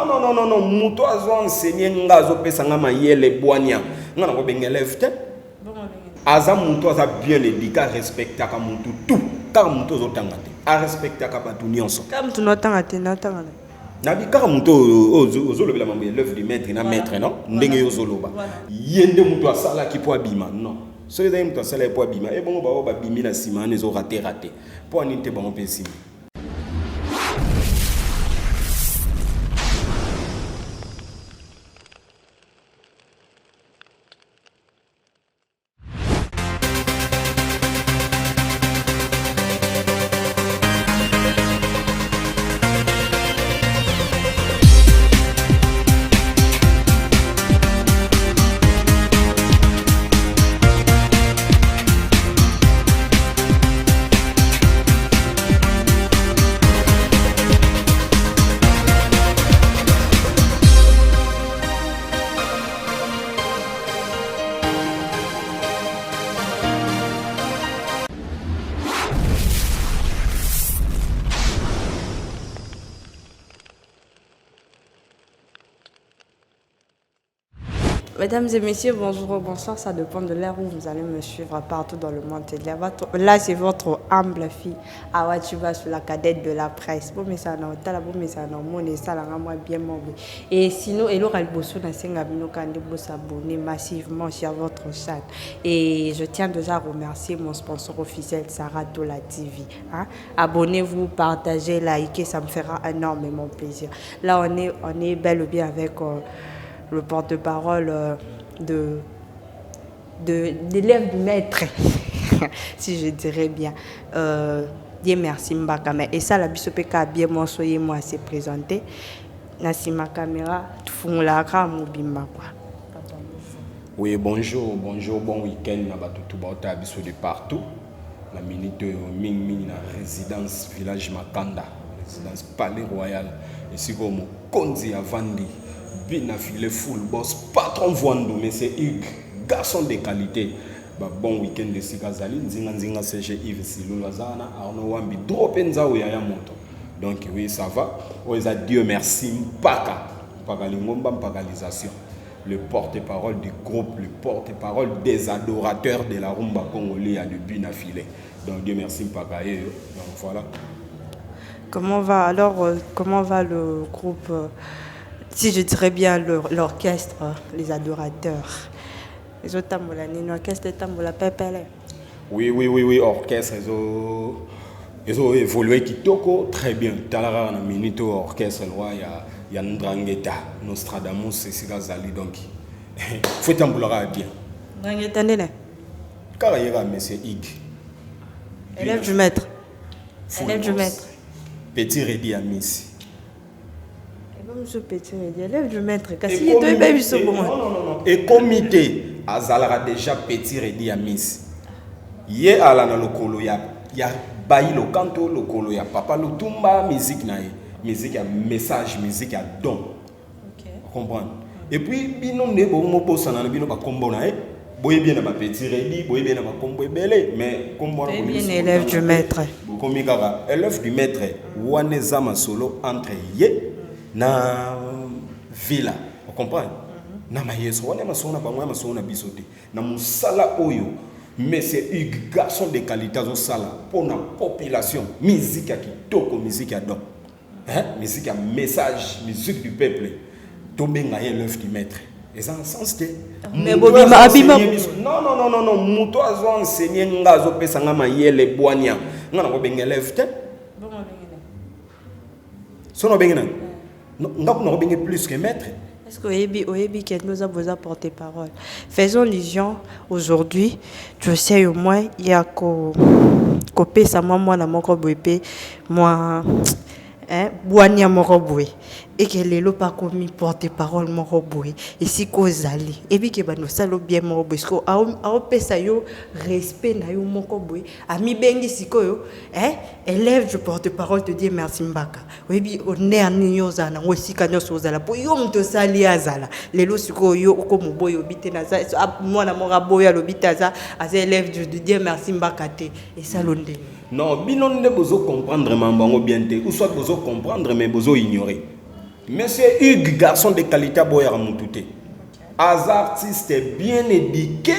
Non, non, non, non, non, moto azo enseigner nga, azopesa nga mayele, bwania, nga nakobenga élève te. Aza moto aza bien éduqué, arespectaka motu tout, kaka moto ozotanga te, arespectaka bato nyonso. Kaka motu naotanga te, naotanga na. Nabi kaka moto oyo ozolobela mambo ya élève du maître na maître, non, ndenge yo ozoloba, ye nde moto asalaki mpo abima. Non, soki ezali moto asalaki mpo abima, ebongo bao babimi na nsima wana ezorater rater mpo anini te? Bango mpe nsima. Mesdames et messieurs, bonjour ou bonsoir, ça dépend de l'heure où vous allez me suivre partout dans le monde. Là, c'est votre humble fille, Awa sur la cadette de la presse. Bon, mais ça, non, bon, mais ça, non, mon, ça, moi, bien, mon. Et sinon, et l'aura liboso na senga bino kande bo s'abonner massivement sur votre chaîne. Et je tiens déjà à remercier mon sponsor officiel, Sarah Tola TV. Hein. Abonnez-vous, partagez, likez, ça me fera énormément plaisir. Là, on est bel et bien avec le porte-parole de l'élève du maître, si je dirais bien. Dieu merci Mbaka. Mais et ça, la biso peka bien moi soyez moi s'est présenté. Na sima caméra, tufungulaka mobimba quoi. Oui, bonjour, bonjour, bon week-end na bato tout baota biso de partout. Na minute oyo, mingi mingi na résidence village Makanda, résidence Palais Royal. Esika oyo mokonzi avandi, bina file full boss patron Voando, monsieur Hugues, garçon de qualité. Ba bon week-end esika azali nzinga nzinga, CG Yves Silolo aza wana, Arnaud Wambi dro mpenza oyo ya moto. Donc oui, ça va. Oyo eza Dieu merci Mpaka, Mpaka Lingomba, mpakalisation, le porte-parole du groupe, le porte-parole des adorateurs de la rumba congolais à le but na filet. Donc Dieu merci Mpaka ye. Donc voilà. Comment va alors, comment va le groupe, si je dirais bien l'orchestre, les adorateurs? Les autres tambola nini, orchestre tambola pepele. Oui, orchestre ezo évolué kitoko, très bien. Talaka na minute oyo, orchestre roi ya Ndrangueta Nostradamus esika azali, donc faut etambolaka bien. Ndrangueta ndene. Kaka ye kaka, monsieur Hugues. Élève du maître. Full Élève du boss. maître. Petit Redi Amisi. Monsieur petit Redi, élève du maître. Kasi ye toyebi biso Non, bongo. non, non, non. Ekomi te, azalaka déjà petit Redi Amisi. Ye ala na lokolo ya bayi lokanto, lokolo ya papa Lutumba, musique na ye. Musique ya message, musique ya don. Comprendre. Et puis bino nde bomobosana na bino bakombo na ye. Boyebi na ba petit Redi, boyebi na bakombo ebele, mais kombo wana Toyebi bolingi na élève du maître. Bokomi kaka élève du maître, wana eza masolo entre ye na villa, ocomprendre, na mayeso wana ya masolo na bango, ya masolo na biso te. Na mosala oyo monsieur Hugues, garçon de qualité, azosala mpo na population, musique ya kitoko, musique ya don, hein? Musique ya message, musique du peuple, tobenga ye élève du maître, eza na sens te. Mais Moto bobima- azo abima- enseigner biso. Non, non, non, non, non, moto azo enseigner nga, azopesa nga mayele, bwania, nga nakobenga élève te. So naobenge nani? Nga kuna nakobenge plus que maître. Est-ce que oyebi, oyebi que nous avons porte-parole? Faisons l'illusion aujourd'hui, tu sais au moins il y a ko kopesa mwa mwana moko boye mpe mwa, hein, bwania moko boye eke lelo mpe akomi porte-parole moko boye esika ozali, ebi ke bando osala bien moko boye, sikoyo aopesa yo respect na yo moko boye, amibengi sikoyo, hein, élève du porte-parole te dit merci Mbaka. Oyebi honneur nini yo ozala nango esika nyonso ozala, mpo yo moto osali ye azala lelo. Sikoyo yo okoma oboyi, obi te naza mwana moko aboyi, alobi te aza élève du Dieu merci Mbaka te, esalo ndenge? Non, bino nde bozo comprendre mambo yango bien te, ou soit bozo comprendre mais bozo ignorer. Monsieur Hugues, garçon de qualité, aboyaka mutu te, aza artiste bien éduqué.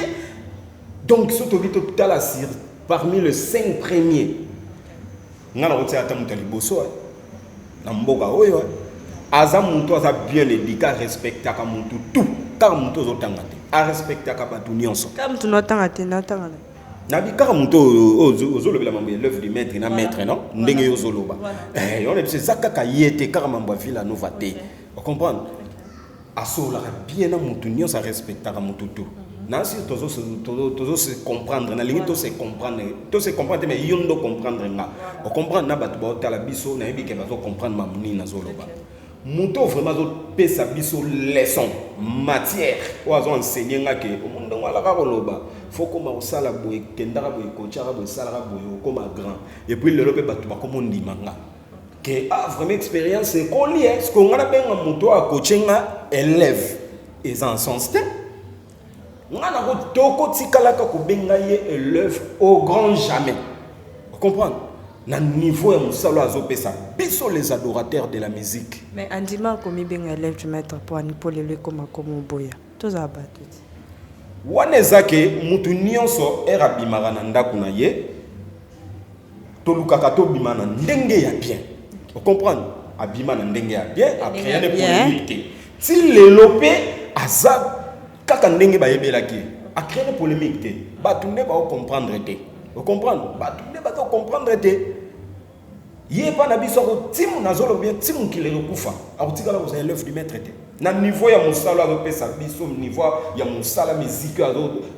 Donc so toki totala sur parmi les cinq premiers, nga na kotia ata moto ya liboso na mboka oyo. Aza moto aza bien éduqué, arespectaka motu tout, kaka moto ozotanga te, arespectaka bato nyonso. Kaka motu naotanga te, naotanga. Nabi kaka moto oyo ozolobela mambo ya élève du maître na maître, non, ndenge yo ozoloba wana, biso eza kaka ye te, kaka mambo ya Villa Nova te. Ocomprendre, asololaka bien na motu nyonso, arespectaka motu tout. Na si tozose comprendre, nalingi tose comprendre, tose comprendre te, mais yo ndo comprendre nga, ocomprendre na bato baotala biso, nayebi ke bazocomprendre mamu nini nazoloba. Moto oyo vraiment azopesa biso leçon, matière oyo azo enseigner nga ke omoni ndenge alaka koloba, faut koma kosala boye, kendaka boye, kotiaka boye, esalaka boye, okoma grand. Et puis lelo mpe bato bakoma ondima nga ke ah, vraiment expérience ekoli. Ce que nga nabenga moto oyo akotie nga élève, eza en sens te. Nga nako tokotikalaka kobenga ye élève au grand jamais. Comprendre na niveau ya mosala oyo azopesa biso, les adorateurs de la musique. Mais andima akomibenga élève du maître mpo ani? Mpo lelo ekoma komo boya, tozala bato ti. Wana eza ke mutu nyonso ere abimaka na ndako na ye, tolukaka tobima na ndenge ya bien. Ocomprendre, abima na ndenge ya bien, acréer ne polémique te. Ti lelo mpe aza kaka ndenge bayebelaki ye, acréer ne polémique te. Bato nde baocomprendre te, ocomprendre, bato nde bazocomprendre te. Ye epa na biso akotimu, nazoloba bien, ti mokili ekokufa, akotikala kozala élève du maître te na niveau ya mosala azopesa biso, niveau ya mosala musique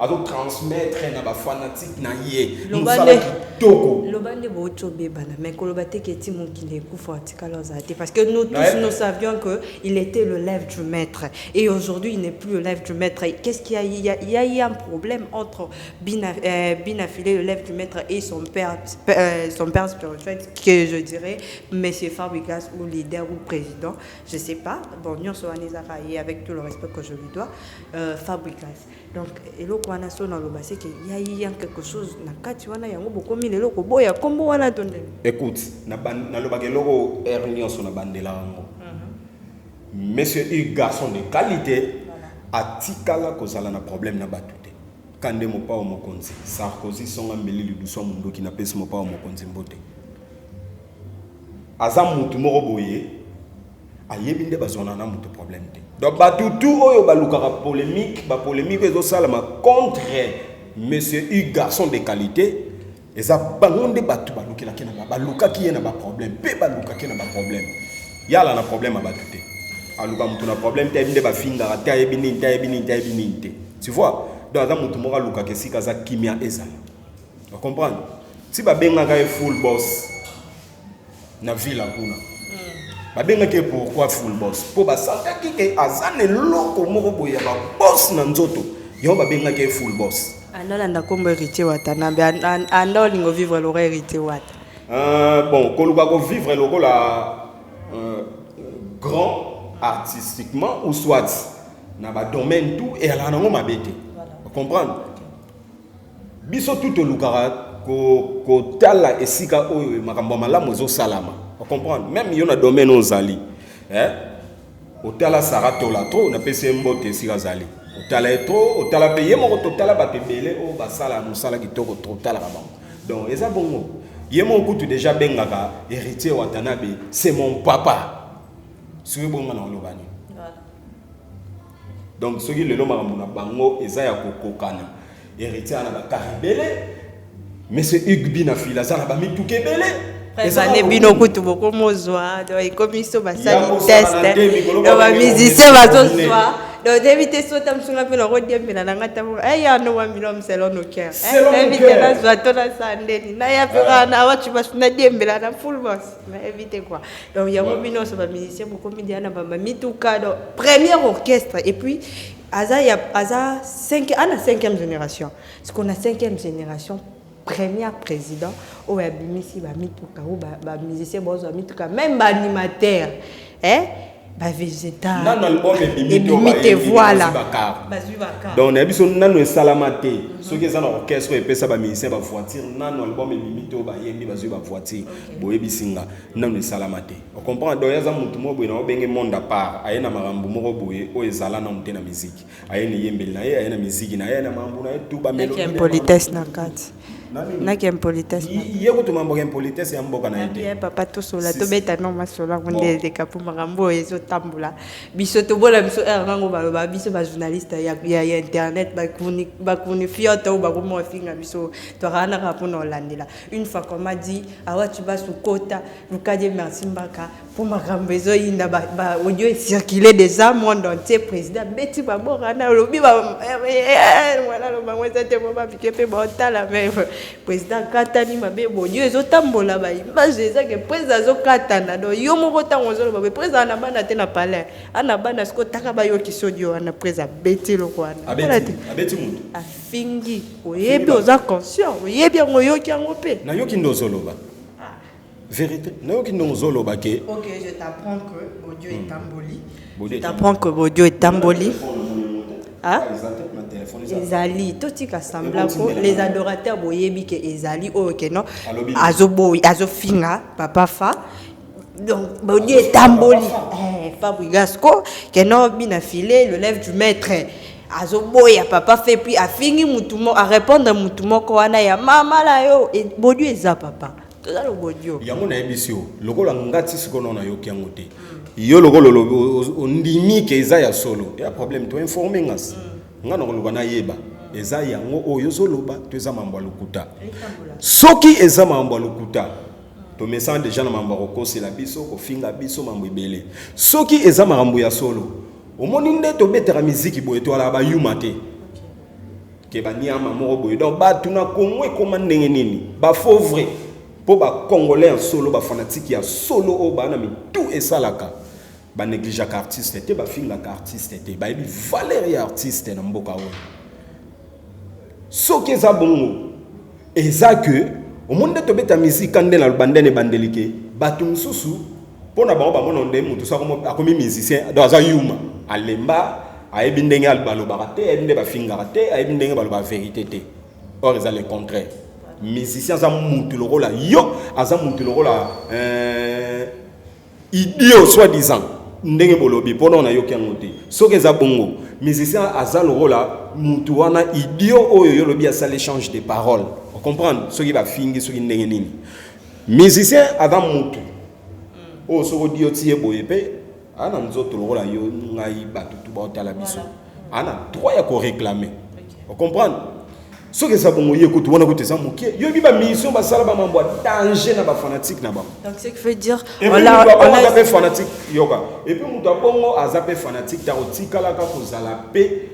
azotransmettre na bafanatike na ye, mosala kitoko. Loba nde bouti obebana, mais koloba te ke ti mokili ekufa atikala ozala te, parce que nous tous, nous savions que il était l'élève du maître et aujourd'hui il n'est plus l'élève du maître. Qu'est-ce qu'il y a? Il y a eu un problème entre Bina Filé, l'élève du maître, et son père spirituel, que je dirais monsieur Fabregas ou leader ou président, je sais pas. Bon, nyonso wana ezaka ye, avec tout le respect que je lui dois, Fabregas. Donc eloko wana so naloba, c'est que ya eu quelque chose na kati wana, yango bokomi lelo koboya kombo wana to ndenge? Écoute, nalobaka eloko aire nyonso na bandela yango. Monsieur Hugues, garçon de qualité, atikala kozala na problème na bato te. Ka nde mopao mokonzi Sarkozy songa mbeli lidusu ya mondoki, napesi mopao mokonzi mbote. Aza mutu moko boye ayebi nde bazwana na moto problème te. Donc bato tu oyo balukaka polémique, bapolémique oyo ezosalama contre monsieur Hugues, garçon de qualité, eza bango nde bato balukelaki na balukaki ye na baproblème mpe balukaki na baproblème. Yala na problème ya bato te, aluka moto na problème te, ayebi nde bafingaka te, ayebi nini te, ayebi nini te, ayebi nini te, tu vois. Donc aza moto moko alukaka esika aza kimia ezala. Ocomprendre, ti babengaka ye full boss na ville kuna, babengaki ye pourquoi full boss? Mpo basangaki ke aza na eloko moko boye ya baboss na nzoto, yango babengaki ye full boss. Andalanda nkombo Héritier Watanabe, anda olingo vivre lokola Héritier Wata? Bon, koluka kovivre lokola grand artistiquement ou soit na badomaine tout, eyalaka nango mabe te. Comprendre, biso tu tolukaka kotala esika oyo makambo ya malamu ezosalama. Ocomprendre, même yo na domaine oyo ozali, eh? Otala Sara Tola trop, napesi ye mbote esika azali. Otala ye trop, otala mpe ye moko, totala bato ebele oyo basala mosala kitoko, totalaka bango. Donc eza bongo, ye moko kutu déjà abengaka Héritier Watanabe "c'est mon papa". Soki bonga na oloba nini? Donc soki lelo makambo na bango eza ya kokokana, Héritier ana bakar ebele, monsieur Hugues Binafil aza na bamituka ebele. Ane bino kutu bokomozwa, donc ekomi so basali test, donc bamusicien bazozwa. Donc nayebi te sota mosunga mpe nakodiembela na nga ntango eya no 1 million selon nos cœurs. Nayebi te nazwa to nasala ndeni, naya mpe kaka na wati basu nadiembela na full boss, nayebi te quoi. Donc yango bino nyonso bamusicien bokomi deya na bamituka. Donc première orchestre, et puis aza ya aza cinq, ana cinquième génération, ce qu'on a cinquième génération, premier président oyo abimisi bamituka, oyo bamusicien bazwa mituka, même baanimateur, eh? Bavegeta Nano album ebimi te. Ebimi te, voilà. Bakar. Bazwi bakar. Donc nayebi so nano esalama te. Soki eza na orchestre oyo epesa bamusicien bavoiture, nano album ebimi te, oyo bayembi bazwi bavoiture, boyebisi nga, nano esalama te. Ocomprendre? Donc aza motu moko boye na obenge monde à part. Aye na makambo moko boye oyo ezala nano te na miziki. Aye na eyembeli na ye, aye na miziki na ye, aye na makambo na ye tu. Naki impolitesse na kati, naki impolitesse na Ye kutu mambo ya impolitesse ya mboka na ye te. Bien, papa, tosola. Si, si. Tobeta no masolo yango nde eleka, mpo makambo oyo ezotambola. Biso tobola biso ere nango, baloba biso bajournaliste ya internet bakunifiote oyo bakoma ofinga biso. Toakanaka mpona olandela. Une fois qu'on m'a dit awa tu basukota lukadie, merci mbaka, mpo makambo ezoyinda, audio ecircule déjà monde entier. Président beti baboka na olobi wana, alobango eza te mo bapike mpe baotala. Mais président akatani mabe, bodio ezotambola, baimage ezake président azokatana. Donc yo moko ntango ozoloba boye, président ana bana te na palais, ana bana. Siko taka bayokisi audio wana, président abeti eloko wana. Mpona te. Abeti mutu. Afingi, oyebi, oza conscient, oyebi yango, oyoki yango mpe. Nayoki nde ozoloba vérité, nayoki nde ozoloba ke Ok, je t'apprends que audio etamboli. Audio. Je t'apprends que audio etamboli. Ah? Eza te na telefone eza. Ezali, totika semblant po les adorateurs boyebi ke ezali oyo ke non. Alobi. Azoboyi, azofinga papa fa. Donc baudio etamboli. Fabregas ko ke non, bina file l'élève du maître azoboya papa fe, puis afingi mutu moko, arépondre mutu moko wana ya mama na yo. Bodio eza, papa, toza lo bodio. Yango nayebisi yo, lokola nga ti sikoyo nao nayoki yango te. Yo lokola olobi, ondimi ke eza ya solo, ya problème to informe ngasi nga na koluka nayeba eza yango oyo ozoloba to eza mambo ya lokuta. Soki eza mambo ya lokuta, tomesana déjà na mambo ya kokosela biso, kofinga biso, mambo ebele. Soki eza makambo ya solo, omoni nde tobetaka miziki boye, toalaka bayuma te ke baniama moko boye. Donc bato na Kongo ekóma ndenge nini? Bafaux vrai, mpo bacongolais ya solo, bafanatike ya solo oyo baa na mitu esalaka, banégligeaka artiste te, bafingaka artiste te, bayebi valeur ya artiste na mboka oyo. Soki eza bongo, eza ke omoni nde tobeta misika nde naloba ndene ebandeli ke bato mosusu mpo na bango bamona nde motu so akomi musicien, donc aza yuma, alemba, ayebi ndenge balobaka te, ayebi nde bafingaka te, ayebi ndenge balobaka vérité te. Or eza le contraire. Musicien aza mutu lokola yo, aza mutu lokola idiot soi disant ndenge bolobi mpona nayoki yango te. Soki eza bongo, musicien aza lokola mutu wana idiot oyo yo olobi asala échange de parole. Ocomprendre? Soki bafingi, soki ndenge nini, musicien aza mutu oyo soki odi yo ti ye boye mpe aa na nzoto lokola yo, ngai, bato tu baotala biso, aa na droit ya koréclamer. Ocomprendre? Soki eza bongo, ye kutu wana kutu eza moke. Yoyebi bamission basala bamambo ya danger na bafanatike na bango. Donc ce qui veut dire Et puis moto abongo aza mpe fanatique, yoka, et puis moto abongo aza mpe fanatique ta kotikalaka kozala mpe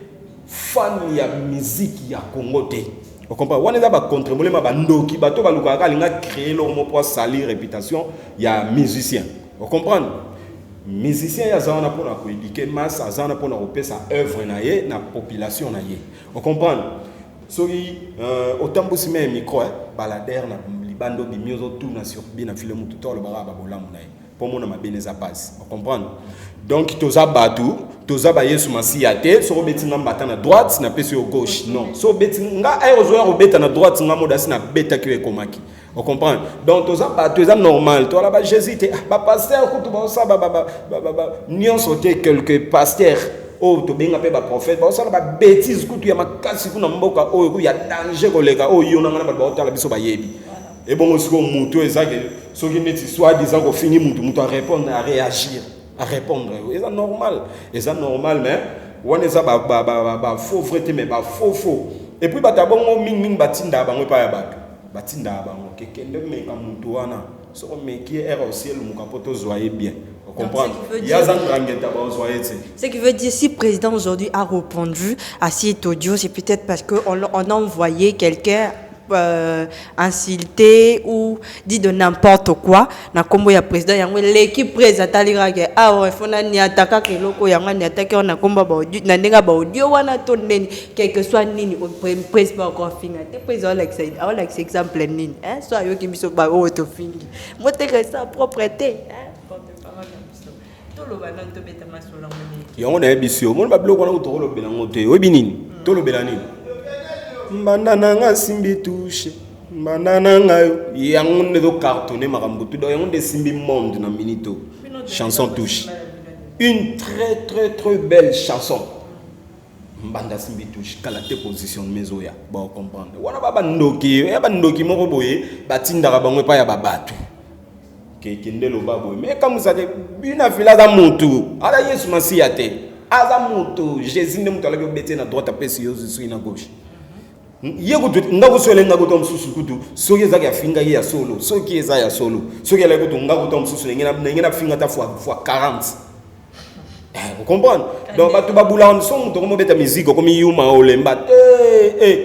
fan ya musique ya Congo te. Ocomprendre? Wana eza bacontre molema, bandoki, bato balukaka alinga créer eloko moko po asalir réputation ya musicien. Ocomprendre? Musicien ye aza wana mpona koéduquer masse, aza wana mpona kopesa œuvre na ye na population na ye. Ocomprendre? Soki otambusi me micro, balader na libanda, obimi, ozotuna sur bina file, motu to alobaka babolamu na ye mpo mona mabe eza pasi. Ocomprendre? Donc toza bato, toza bayesu masiya te. Soki obeti nga mbata na droite, napesi yo gauche. Non, so obeti nga aye, ozoya kobeta na droite, nga modasi nabetaki yo ekomaki. Ocomprendre? Donc toza bato, eza normal. Toala ba Jésus te, bapaster kutu baosala nyonso te. Quelque pasteur oyo tobenga mpe baprophète baosala babêtise kutu ya makasi kuna mboka oyo kutu ya danger koleka oyo yo nanga na bato baotala biso bayebi. Ebongo sikoyo motu oyo ezake soki neti soi disant kofingi mutu, mutu arépondre, aréagir, arépondre, eza normal, eza normal. Mais wana eza bafaux vrai te, mais bafaux faux. Et puis bato ya bongo mingimingi batindaka bango epai ya bato, batindaka bango kekende meka mutu wana. Soki omeki ye ere osi elumuka mpo tozwa ye bien. Comprendre? Ye aza ngangeta, bazwa ye te. Ce qui veut dire, si président aujourd'hui a répondu à cet audio, c'est peut-être parce qu'on on a envoyé quelqu'un insulter ou dit de n'importe quoi na kombo ya président. Yango l'équipe président atalika awa, il faut nani ataka eloko yango, ani ataki na kombo ba audio, na ndenge ba audio wana to nini, quel que soit nini, président akofinga te. Président aolakisa exemple nini, hein? So ayoki biso ba oyo tofingi moteka esa propre te, hein? Porte-parole na biso. Toloba nanu, tobeta masolo yango ndenge. Yango nayebisi yo, omoni babiloko wana kutu tokolobela yango te. Oyebi nini tolobela nini? Mbanda na nga asimbi touche, mbanda na ngai yo, yango nde ezocartonne makambo tu. Donc yango nde esimbi monde na minute oyo, chanson Touche, une très très très belle chanson. Mbanda asimbi touche, kala te positionnement ezoya, bacomprendre. Wana ba bandoki ya bandoki moko boye batindaka bango epai ya babato kekende loba boye. Mais ekamwisa te, bino afili aza motu, aza Yesu Masiya te, aza motu. Jésus nde moto alaki obeti na droite, apesi yo soki na gauche. Ye kutu nga kusu elenga kutu mosusu kutu soki ezaki afingaki ya solo, soki eza ya solo, soki elaki kutu nga kutu mosusu ndenge nafinga ata fois 40. Ocomprendre? Donc bato babulaka so moto okomobeta musique, okomi yuma, olemba te.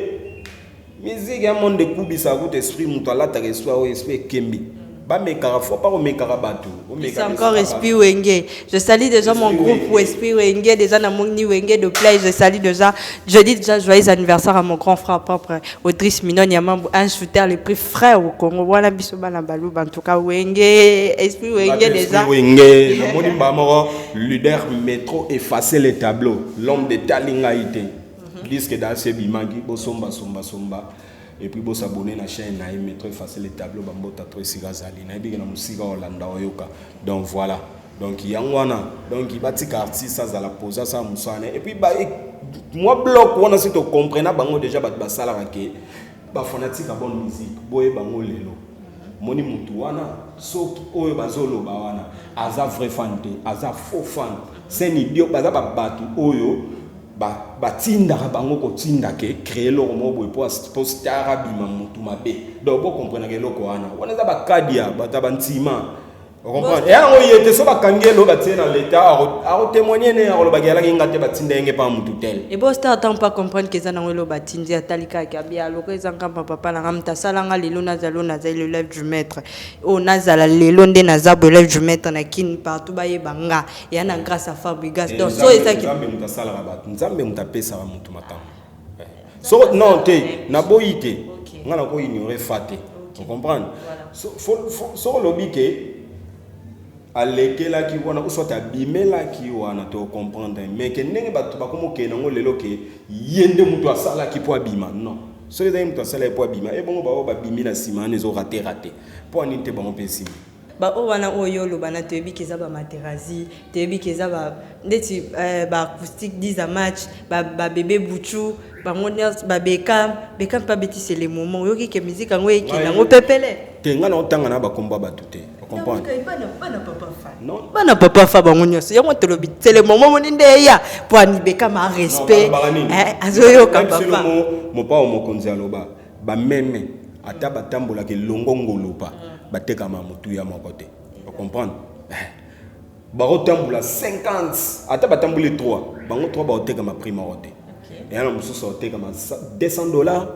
Musique ya monde ekubisaka kutu esprit. Moto alataka esprit oyo, esprit ekembi, bamekaka fo pa komekaka bato. C'est encore Esprit Wenge. Je salue déjà mon groupe Esprit Wenge, déjà dans mon Wenge de Play. Je salue déjà, je dis déjà joyeux anniversaire à mon grand frère propre, Audrice Minon Yamambo, un shooter le plus frais au Congo. Voilà, biso bana balou, en tout cas, Wenge, Esprit Wenge déjà. Esprit Wenge, namoni moko, leader métro, effacer les tableaux, l'homme de Talingaïté. Disque d'Assé Bimagi, bosomba, somba, somba. Et puis bosabonner na chaîne na ye, Métro effacer les tableaux. Bambota to esika azali, nayebi ke na mosika olanda oyoka. Donc voilà, donc yango wana. Donc batika artiste azala posa, asala mosala. Et puis mwa bloc wana, si tocomprena bango déjà, bato basalaka ke bafanatique ya bonne musique, boyeba bango lelo. Moni mutu wana, soki oyo bazoloba wana aza vrai fan te, aza faux fan, c'est un idiot. Baza babato oyo batindaka bango kotinda ke créer eloko moko boye po star abima motu mabe. Donc bokomprenaka eloko wana. Wana eza bakadia, bato ya bantima, ocomprendre? Eya yango ye te. So bakangi elo, batie na leta, akotémoigne ne, akolobaki alaki nga te, batinda yenge mpa mutu tel. Ebo star atan pas comprendre ke eza nango elo batindi, atali kaka abi aloko eza nkamba papa na nga moto asalanga lelo nazala oyo naza élève du maître, oyo nazala lelo nde naza bo élève du maître na Kini partout, bayeba nga eya na grâce à Fabrigas. Donc so ezaki Nzambe moto asalaka bato, Nzambe moto apesaka motu makambo. So non te, naboyi te, nga nako ignore fa te, ocomprendre? So olobi ke alekelaki wana ou soit abimelaki wana, to comprendre. Mais ke ndenge bato bakomokende yango lelo ke ye nde moto asalaki mpo abima, non. Soki ezali moto asalaki mpo abima, ebongo bao babimi na nsima wana ezorater rate mpo anini te? Bango mpe nsima. Baoyo wana oyo oloba na, toyebi ke eza bamaterasi, toyebi ke eza ndeti baacoustique 10 a match, babebe buchu, bango nyonso babeka beka mpe abetisi le moment oyoki ke musique yango ekende yango pepele. Te, ngai na otanga na bakombo ya bato te, ocomprendre? Bana papa fa, bana papa fa, bango nyonso yango tolobi. C'est le moment moni nde eya mpo anibeka ma respect, azoyoka papa. Mopao mokonzi aloba bameme ata batambolaka elongo ngolupa, batekama motuya moko te, ocomprendre? Bakotambola 50, ata batamboli 3, bango 3 bakotekama prix moko te. Eya na mosusu akotekama 200 $,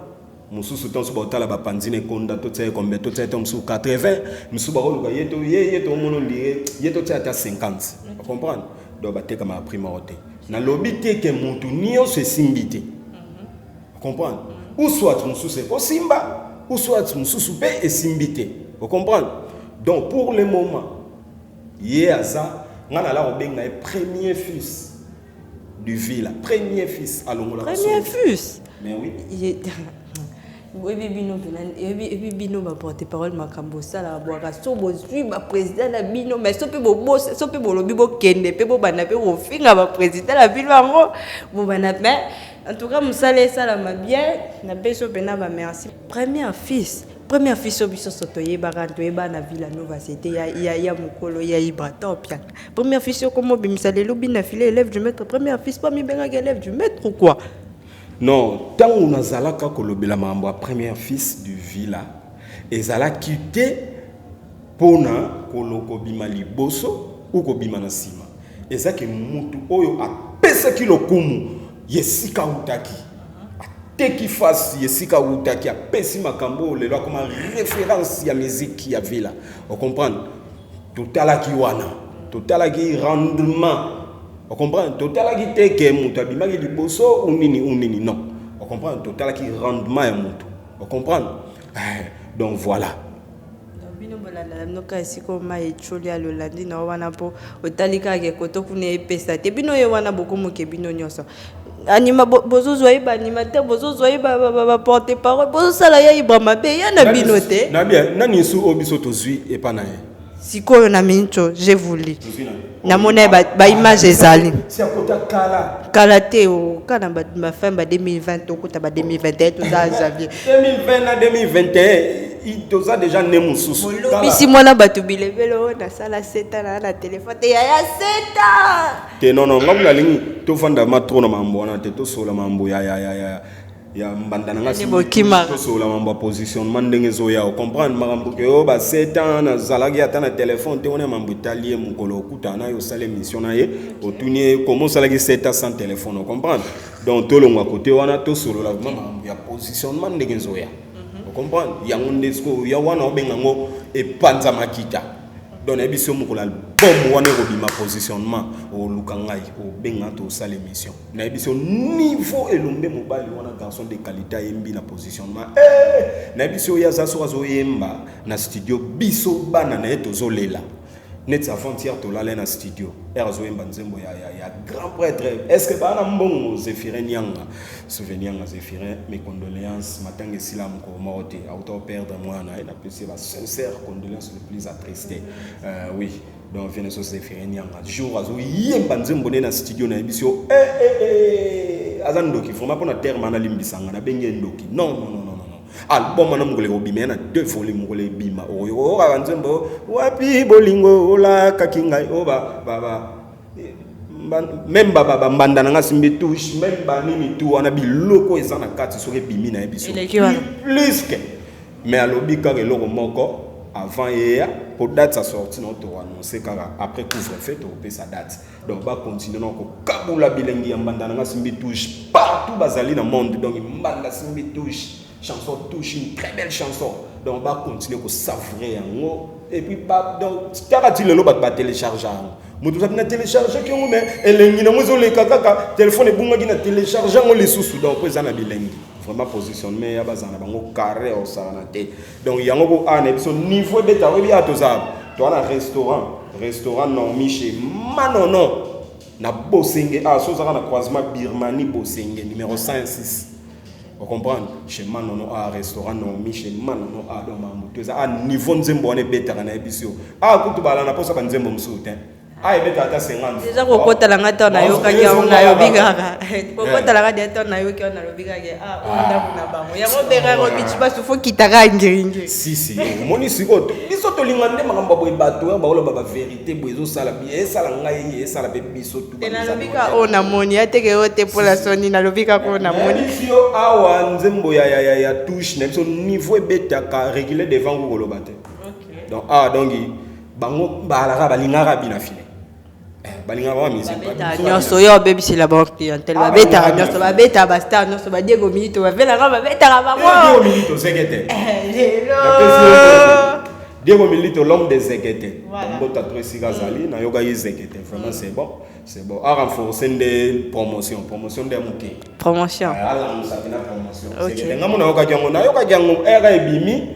mosusu to mosusu baotala bapanzi na ekonda, totia ye combien, totia ye to mosusu 80, mosusu bakoluka ye to ye tomona ondire ye totia ata 50, ocomprendre? Donc batekamaka prix moko te. Nalobi te ke motu nyonso esimbi te, ocomprendre? Ou soit mosusu ekosimba, ou soit mosusu mpe esimbi te, ocomprendre? Donc pour le moment ye aza, nga nala kobenga ye premier fils du villa, premier fils alongolaka. Premier fils. Mais oui. Oyebi bino mpena, eyebi bino baporte parole, makambo osalaka bwaka so bozwi baprésident na bino, mais so mpe bobosa, so mpe bolobi bokende mpe bobanda mpe kofinga baprésident na bino yango bobanda. Mais en tout cas mosala esalama bien, napesi yo mpena bamerci. Premier fils, premier fils oyo biso so toyebaka, toyeba na Villa Nova, c'était ya mokolo ya Ibrator Mpiana. Premier fils oyo komo obimisa lelo bina file élève du maître, premier fils mpo mibengaki élève du maître ou quoi? Non, ntango nazalaka kolobela makambo ya premier fils du villa, ezalaki te mpona kobima liboso ou kobima na nsima. Ezaki mutu oyo apesaki lokumu ye esika autaki, ateki fasi esika autaki, apesi makambo oyo lelo akoma référence ya musique ya villa, ocomprendre? Totalaki wana, totalaki rendement, ocomprendre? Totalaki te ke moto abimaki liboso ou nini ou nini, non, ocomprendre? Totalaki rendement ya moto, ocomprendre? Donc voilà. Bino bolandala bino kaka esika oyo mai etioli ya lolandi na yo wana mpo otali kaka ke koto kuna epesa te. Bino ye wana bokomoke bino nyonso anima, bozozwa ye baanimateur, bozozwa ye baporte parole, bozosala ya Ibra mabe ya na bino te. Nani esu oyo biso tozwi epa na ye? Sikoyo na mincho, j'ai voulu namona baimage ezali. Si akota kala. Kala te, o kaka na bafin ba 2020, tokota ba 2021, toza janvier. 2020 na 2021, toza déjà ne mosusu. Olobisi mwana bato bilebele oyo nasala seta na telefone te, yaya, seta. Te, non, non, ngai nalingi tovanda ma trop na mambo wana te. Tosola mambo ya mbanda na nga. Tosola mambo ya positionnement ndenge ezoya. Ocomprendre makambo ke oyo ba 7 ans nazalaki ata na telefone te. Wana mambo etali ye. Mokolo okutana na ye, osala émission na ye, otuni ye comment osalaki 7 ans sans téléphone. Ocomprendre? Donc tolongwa kote wana, tosolola vraiment makambo ya positionnement ndenge ezoya. Ocomprendre yango nde sikoyo ya wana obenga yango epanza makita. Donc nayebi so mokolo album wana ekobima, positionnement, oluka ngai, obenga, tosala émission. Nayebi so niveau elombe mobali wana, garçon de qualité, ayembi na positionnement. Nayebi so oyo aza soki azoyemba na studio, biso bana na ye tozolela neti avant-hier tolala na studio ere azoyemba nzembo ya grand prêtre. Est ce que baa na mbongo? Zéphirin Nianga, souvenir Nianga Zéphirin, mes condoléances. Matanga esila mokolo moko te, auta operdre mwana ye. Napesi ye basincère condoléance le plus attristé. Oui, donc viens so Zéphirin Nianga, jour azoyemba nzembo nde na studio, nayebi so eh, eh, eh, aza ndoki vraiment. Mpona terme wana, limbisanga, nabengi ye ndoki. Non, non, non, non, non. Album wana mokolo ekobima ya na deux volume. Mokolo ebima, oyokaka nzembo wapi bolingo olakaki ngai o même bambanda na nga simbi touche, même banini tu wana, biloko eza na kati, soki ebimi, nayebi so plus que. Mais alobi kaka eloko moko avant yeya po date ya sortie na toannonce kaka après couvre-feu, tokopesa date. Donc bacontinue na kokabula bilengi ya mbanda na nga simbi touche partout bazali na monde. Donc mbanda simbi touche, chanson touche, une très belle chanson. Donc bacontinue kosavourer yango. Et puis donc taka ti lelo bato batélécharge yango. Moto ozalaki na télécharge yango, mais elengi nango ezoleka kaka. Telefone ebungaki, na télécharge yango lisusu. Donc po eza na bilengi vraiment, positionnement ya bazala na bango carré, osalana te. Donc yango ko a na biso niveau ebeta. Oyebi a toza, toza na restaurant Normi chez Manono na Bosenge. A so ozaka na croisement Birmanie Bosenge numéro 106, ocomprendre? Chez Manono, a restaurant Normi chez Manono. A donc mambo to eza a niveau. Nzembo wana ebetaka, nayebi biso a kutu bala na mposa banzembo mosusu te. A ebetaka ata 50. Eza kokotala nga ntango nayokaki yango, nalobi kaka kokotala nga de ntango nayoki yango, nalobi kaka ah, oyo ndako na bango yango obengaka bici basu fo kitaka ngiringiri. Si, si, omoni sikoyo biso tolinga nde makambo ya boye. Bato oyo baoloba bavérité boye, ezosala, esala ngai, esala mpe biso tu. Te, nalobi kaka oyo namoni ya teke oyo te mpola soni, nalobi kaka oyo namoni. Biso awa nzembo ya touche na biso niveau ebetaka régulier devant ko koloba te. Donc awa, donc bango balaka, balingaka bina file, balingaka ba musique. Babetaka nyonso oyo obebisela bango clientèle. Babetaka nyonso, babetaka bastar nyonso, badiego Milito bavelaka, babetaka bango. Diego Milito Zekete. Lelo. Diego Milito, l'homme de Zekete. Mbota to esika azali, nayokaki Zekete. Vraiment, c'est bon, c'est bon. A renforcer nde promotion nde ya moke. Promotion. Alamusa mpe na promotion. Zekete nga mo nayokaki yango, nayoki yango ere ebimi,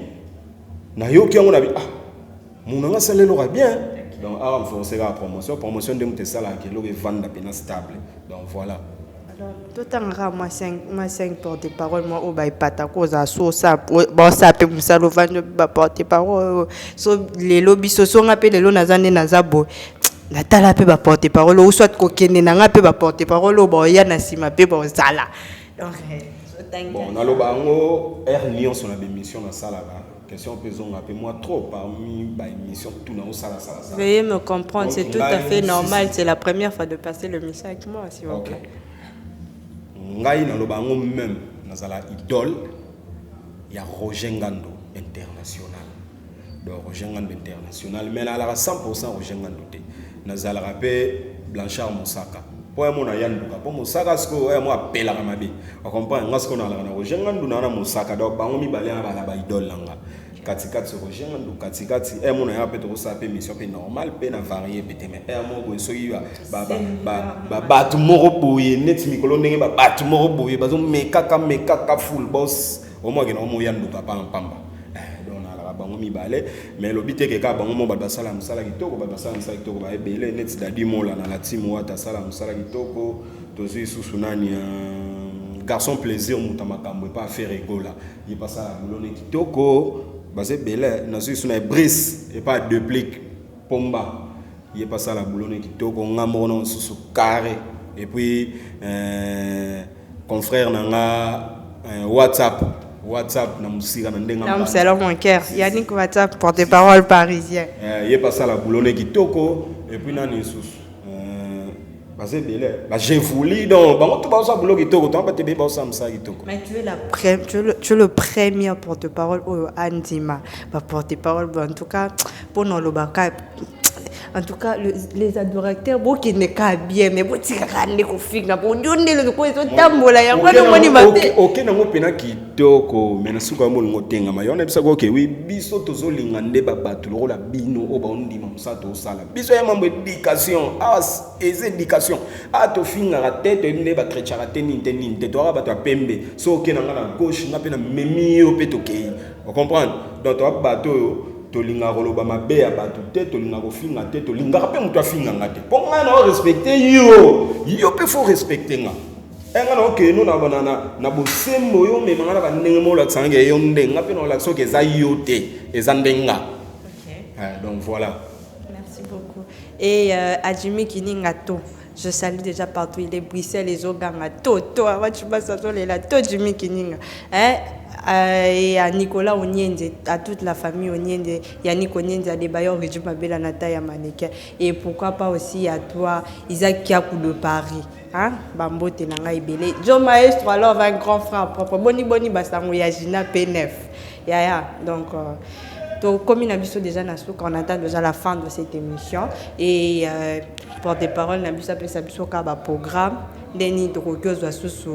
nayoki yango, nabi ah, mono nga asala eloko ya bien. Donc a renforcer kaka promotion nde moto esalaka eloko evanda mpena stable. Donc voilà. Alors totangaka mwa 5 porte parole mwa oyo baepata kozala so baosala mpe mosala. Ovandi baporte parole oyo so lelo biso so nga mpe lelo naza nde naza boye, natala mpe baporte parole oyo, soit kokende na nga mpe baporte parole oyo baoya na nsima mpe bozala. Donc bon, naloba yango heure nyonso na bémission nasalaka. Question mpe ezonga mpe moi trop parmi baémission tout na osalasala. Veuillez me comprendre, c'est tout à fait normal. C'est la première fois de passer le message avec moi, s'il vous plaît. Ngai naloba yango même, nazala idole ya Roger Ngando international. Donc Roger Ngando international, mais nalaka 100 Roger Ngando te. Nazalaka mpe Blanchard Mosaka mpo ya mona ya nduka mpo Mosaka sikoyo oyo mo apelaka mabe. Ocomprendre nga? Sikoyo nalaka na Roger Ngandu na wana Mosaka. Donc bango mibale wana bala baidole na nga. Katikati Roger Ngandu, katikati e mona ya mpe tokosala mpe émission mpe normal mpe na varie mpe te. Mais e moko boye, soki bato moko boye neti mikolo ndenge babato moko boye bazomekaka mekaka full boss, omwakena omoya nduka pamba pamba. Donc nalaka. Bango mibale, mais elobi te ke kaka bango mo bato basala mosala kitoko. Bato basala mosala kitoko baebele, neti Dadi Mola na la team Wata, asala mosala kitoko. Tozwi lisusu nani, Garçon Plaisir, moto ya makambo epa affaire egola, ye mpe asala boulot ne kitoko. Baza ebele. Nazwi lisusu na Brice epa Deplique Pomba, ye mpe asala boulot ne kitoko. Nga moko na mosusu carré, et puis confrère na nga WhatsApp na mosika na ndenge. L'homme selon mon cœur, Yannick WhatsApp, porte-parole parisien. Ye mpe asala boulot ne kitoko. Et puis nani lisusu? Baza ebele, bajevuli. Donc bango to bazosala boulot kitoko, to bato ebele bazosala mosala kitoko. Mais tu es le premier porte-parole oyo andima ba porte-parole. Bon, en tout cas, mpona olobaka, en tout cas, les adorateurs bokende ka bien, mais botikaka nde kofinga po yo nde eloko ezotambola yango wana omoni mabe. Oke nango mpena kitoko, mais na suka yango olingo otengama. Yango nayebisaka oke wi, biso tozolinga nde babato lokola bino oyo baondima mosala tozosala. Biso ya mambo éducation awa, eza éducation awa. Tofingaka te, toyebi nde batretiaka te, nini te, nini te. Toyaka bato ya pembe. So oke na nga na gauche, nga mpe na memi yo mpe tokei, ocomprendre? Donc toya bato oyo tolingaka koloba mabe ya bato te, tolingaka kofinga te, tolingaka mpe moto afinganga te, mpo ngai na orespecte yo, yo mpe faut respecte nga. Nga na okende na bosembo, yo omemanga na bandenge mo olakisanga nge yo nde nga mpe na olakisa oke eza yo te, eza nde nga. Donc voilà. Merci beaucoup. Et Adjimi Kininga to, je salue déjà partout, il est Bruxelles, les Oganga, to, to, avant tu passes à là, to Jimmy Kininga. Hein? Et à Nicolas Onienze, à toute la famille Onienze, Yannick Onienze, à Debayor, Riju Mabela, Natalia Mannequin. Et pourquoi pas aussi à toi, Isaac Kiakou de Paris. Hein? Bambote na nga ebele. Joe Maestro, alors un grand frère propre. Boni boni basango ya Gina P9. Ya ya. Donc, donc, comme il a déjà na suka, on attend déjà la fin de cette émission. Et porte-parole na biso apesa biso kaka baprogramme ndeni tokoki ozwa susu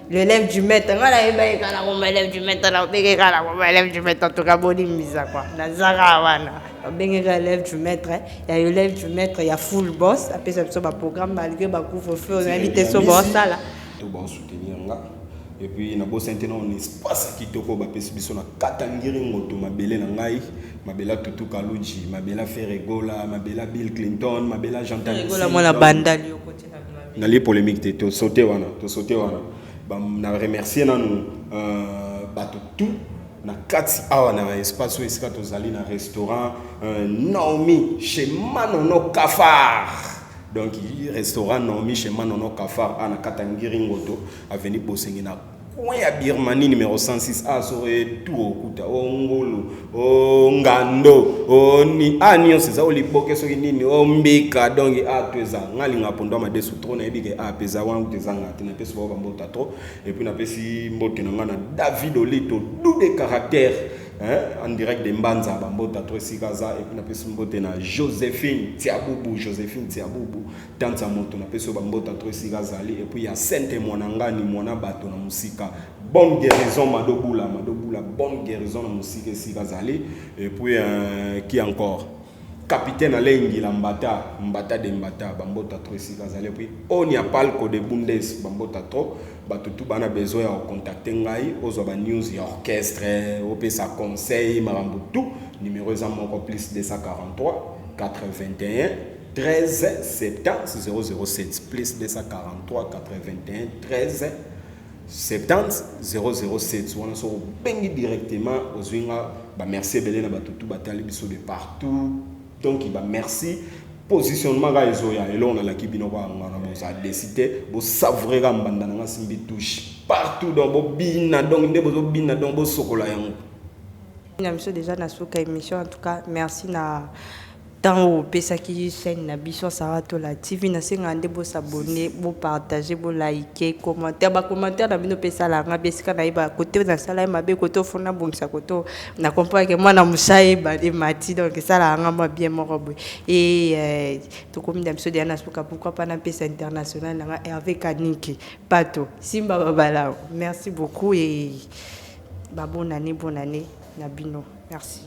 l'élève du maître. Nga nayeba ye kaka nakoma élève du maître, nabenge kaka nakoma élève du maître. En tout cas, bolimbisa quoi, nazaka wana babengeka élève du maître, ya élève du maître ya full boss. Apesa biso baprogramme malgré bacouvre-feu, onayebi te so baosala. To baosoutenir nga. Et puis nabosani te na espace kitoko bapesi biso na kata ngiri ngoto, mabele na ngai, mabela Tutu Kaluji, mabela Ferre Gola, mabela Bill Clinton, mabela Jean. Gola mwana bandali. Nalie polémique te, tosaute wana, tosaute wana. Na remercier nanu bato tout na kati awa na espace oyo esika tozali na restaurant Naomi chez Manono Kafar. Donc restaurant Naomi chez Manono Kafar a na kati ya Ngiri Ngoto, avenue Bosenge, na coin ya Birmanie numéro 106. A so etu okuta o ngulu o ngando oni a nyonso eza o liboke soki nini o mbika. Donc a to eza nga alinga pondu ya madesu trop. Nayebi ke a mpe eza wana kuta ezanga te. Napesi bao bambota trop. Et puis napesi mbote na nga na David Olito du de caractère, hein, en direct de Mbanza, bambota trop esika aza. Et puis napesi mbote na Joséphine Tiabubu, Joséphine Tiabubu, tante ya moto, napesi oyo bambota trop esika azali. Et puis ya Sainte Mwana Ngani, mwana bato na mosika, bonne guérison Madobula, Madobula, bonne guérison na mosika esika azali. Et puis qui encore? Capitaine Alengila Mbata, Mbata de Mbata, bambota trop esika azali. Et puis Onia Palco de Bundes, bambota trop. Bato tu bana besoin ya kocontacte ngai, ozwa banews ya orchestre, opesa conseil, makambo tout, numéro eza moko: plus 243 81 13 70 007, plus 243 81 13 70 007. Wana soki obengi directement, ozwi nga. Bamerci ebele na bato tu batali biso de partout. Donc bamerci. Positionnement kaka ezoya, eloko nalaki bino kaka ngana, bozala desi te, bosavoure kaka mbanda na nga simbi touche partout. Donc bobina, donc nde bozobina, donc bosokola yango. Na biso déjà na suka émission. En tout cas, merci na ntango opesaki chaîne na biso Saratola TV. Nasengaka nde bosabonner, bopartage, bolike, commentaire. Bacommentaire na bino mpe esalanga mpe esika nayeba kote nasala ye mabe, kote ofona bongisa, kote na comprendre ke mwana mosa emati. Donc esalaka nga mwa bien moko boye. E tokomi na biso deya na suka. Pourquoi pas napesa international nanga Hervé Kaniki Pato Simba Babalao. Merci beaucoup et ba bonne année, bonne année na bino. Merci.